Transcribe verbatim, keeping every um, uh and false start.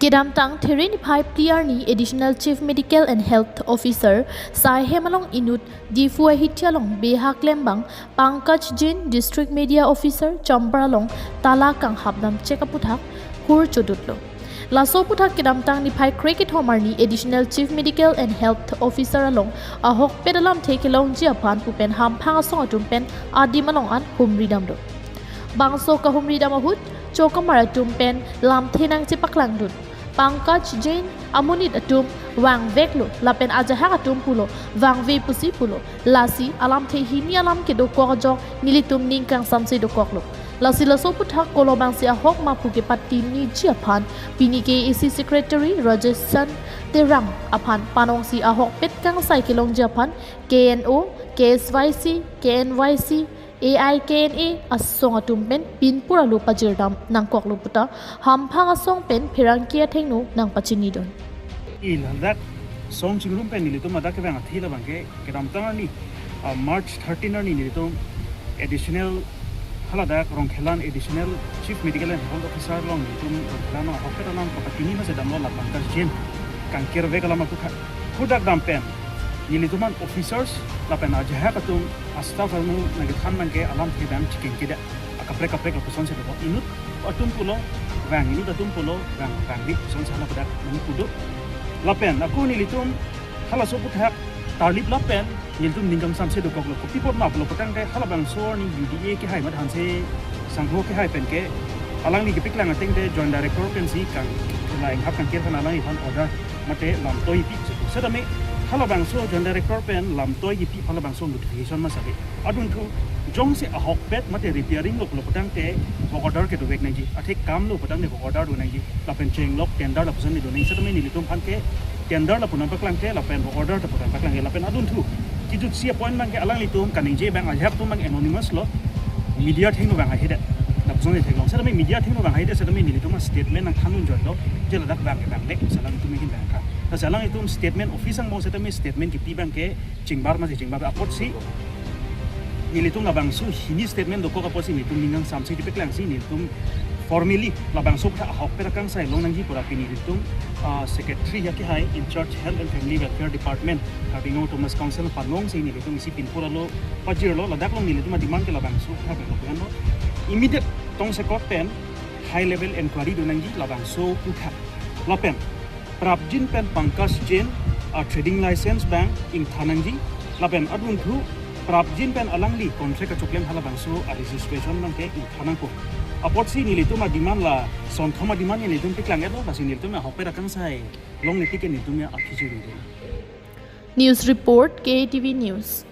Kedamtang There niphai phli arni Additional Chief Medical and Health Officer Saihem along inut Diphu ahithi along beha klembang Pankaj Jain, District Media Officer Champar along tala kanghap damchek aputhak kur chodutlo. Laso aputhak kedamtang niphai krekethom arni Additional Chief Medical and Health Officer along ahokpet alamthe kelongji aphan pu pen hamphang asong atum pen adim along an humri damlo. Bangso kahumri dam ahut chokamar atum pen lamthe nangchepaklangdun. Pankaj Jain amonit atum vangveklo lapen ajahak atum pulo vangve pusi pulo. Lasi alamthe hini alam kedokok ajok nelitum ning kangsamse dokoklo. Lasi laso aputhak kolobangsi ahok ma pu kepatiniji aphan pini K A A C Secretary Rajesh Chan Terang aphan panongsi ahokpet kangsai kelongji aphan K N O, K S Y C, K N Y C, A I K N A asong atum pen pinpur alo pajirdam nangkoklo puta hamphang asong pen pherangke athengno nangpachinidun. I ladak song chingrum pen nelitum ladak kevang athi labang ke kedamtang arni, ah, March thirteen arni nelitum additional haladak Rongkhelan Additional Chief Medical and Health Officer along nelitum Rongkhelan along ahokpet alam kapatini masi damlo la Pankaj Jain kangkirvek alam aputhak. Hadak dam pen nelitum an officers lapen ajahak atum astaff along nangkethan abang ke alamthe abang chikengkedet akaprek kaprek apusonsi dokok. Inut atum pulo vang, inut atum pulo vang, vangve pusonsi hala pada mani kudo. Lapen ako nelitum halaso aputhak tarlip lapen nelitum ning kangsamse dokoklo. Kopi apot ma pulo putangte halabangso arni U D A kehai mat hanse sangho kehai pen ke alangli kepaklang ateng te Joint Director pensi kang la inghap kangkir aphan alangliphan order mate lamtoi pi. Setame halabangso Joint Director pen lamtoi kipi halabangso notification ma save. Adunthu jongsi ahokpet mate repairing lo pulo putangte work order kedovek nangji. Athe kam lo putangte work order do nangji. Lapen chenglok tender lapuson do nangji. Setame nelitum aphan ke tender lapu nangpaklangke lapen work order lapu nangpaklangke lapen adunthu kejutsi apoint abang ke alanglitum kaningje abang ajahak atum abang anonymous lo. Media athengno vang ahedet. Lapuson theklong. Setame media athengno vang ahedet setame nelitum a statement nangthandun joilo. Je ladak vang ke vangvek, alangtum ahin vang kha. Lasi alanglitum statement office angbong setame statement kipi abang ke chingbar masi chingbar apotsi nelitum labangso hini statement dokok apotsi nelitum ning kangsamse chepaklangsi nelitum formally labangso aputhak ahokpet akangsai long nangji pu ra pini nelitum, ah, Secretary ya kehai in charge Health and Family Welfare Department Karbi Anglong Autonomous Council panongsi nelitum isi pinpur alo pajirlo. Ladak along nelitum a demand ke labangso aputhak lo pen lo immediate tongsekot pen high level inquiry do nangji labangso aputhak. Lapen prapjin pen Pankaj Jain a trading license abang ingthan nangji lapen adunthu prapjin pen alangli contract kachoklem halabangso a registration abang ke ingthan nangpo. Apotsi nelitum a demand la sonthom a demand nelitum paklanglo, lasi nelitum ahokpet akangsai longle tik ke nelitum ya aphi chiri. News report, K A T V News.